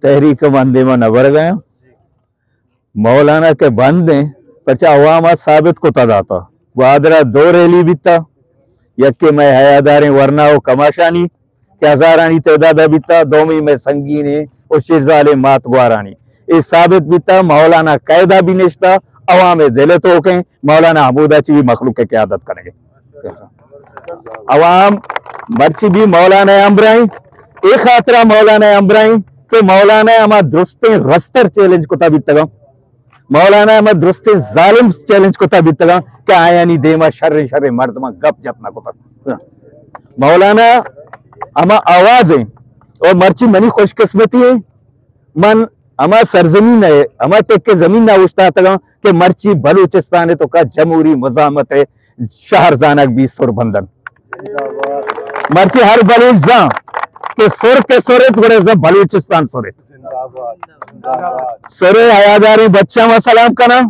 تحریک من دیما نہ برگا آں۔ مولانا کہ بند ایں، پرچا عوام ءَ ثابت کتا داتا۔ گوادر ءَ دو ریلی بیتا، یکے مئے حیاداریں ورنا و کماشانی کہ ہزارانی تعداد ءَ بیتا، دومی مئے سنگینیں و شیرزالیں مات گوارانی۔ اے ثابت بیتا مولانا قید ءَ بھی نشتا، عوام دل توکیں، مولانا ہمودا چی بھی مخلوق ءِ قیادت کنگے۔ عوام مرچی بھی مولانا ءِ ہمراہیں، اے خاطرا مولانا ءِ ہمراہیں کہ مولانا ءَ ہما درستیں رستر چیلنج کتا بیتگاں، مولانا ءَ ہما درستیں ظالم چیلنج کتا بیتگاں کہ آیانی دیما شریں شریں مردماں گپ جت نہ کتا۔ مولانا ہما آواز ایں، اور مرچی منی خوش قسمتی ایں، من ہما سرزمین ءَ، ہما ٹکے زمین ءَ اوشتاتگاں کہ مرچی بلوچستان ءِ توکا جمہوری مزاحمت ءِ شہر زانگ بی سر بندن۔ مرچی ہر بلوچ زان کہ سر کہ سر ات، گڑا زان بلوچستان سر ات۔ سر ءِ حیاداریں بچاں ما سلام کناں،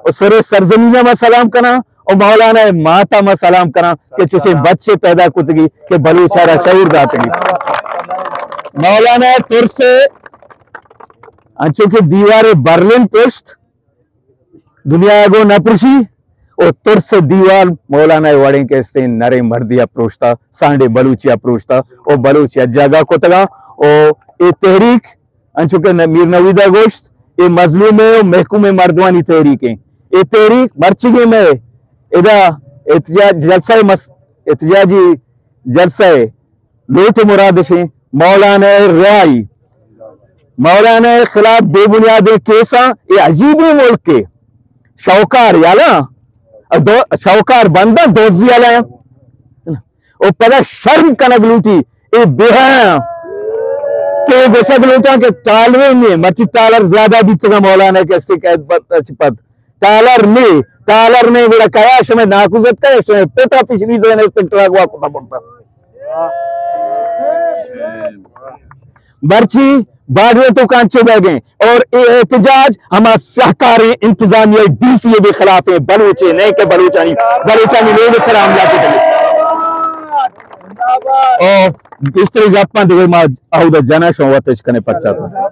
و سر ءِ سرزمین ءَ ما سلام کناں، و مولانا ءِ مات ءَ ما سلام کناں کہ چوشیں بچے پیدا کتگی کہ بلوچ ءَ را شعور داتگی۔ مولانا ءِ ترس ءَ انچو کہ دیوار برلن پشت دنیا ءَ گوں نہ پرشی، و ترس ءِ دیوار مولانا ءِ وڑیں کہ استیں نریں مردے ءَ پروشتا، سانڈے بلوچے ءَ پروشتا، و بلوچے ءَ جاگہ کتگا، و اے تحریک انچو کہ ن-، میر نوید ءَ گوشت، اے مظلومیں و محکومیں مردمانی تحریک ایں۔ اے تحریک مرچیگیں مئے ادا احتجاج جلسہ مس-، احتجاجی جلسہ لوٹ مرادش ایں مولانا ءِ رہائی۔ مولانا ءِ خلاف بے بنیادیں کیساں، اے عجیبیں ملکے، شوکار یالا، دو-، شوکار بندہ دوزی یالا۔ و پدا شرم کنگ لوٹی، اے بے حیاں کہ گوشگ لوٹاں کہ ٹالر نے، مرچی ٹالر زیادہ بیتگا مولانا کہ سے قید پد، پد۔ ٹالر نے، ٹالر نے گڑا کیا شمے ناکوزت کا، شمے پتا فشریز انسپکٹر آگوا کتا پڑتا۔ مرچی بارڈر ءِ توکا انچو بیگیں اور اے احتجاج ہما سیاہکاریں انتظامیہ ڈی سی ءِ بے خلاف ایں، بلوچ ءِ نئے کہ بلوچانی، بلوچانی لوگ ءِ سرا حملہ کتگ۔ اور گیشتری گپاں دگہ ما اہودا جناں، شما وت اش کنے پرچا تو۔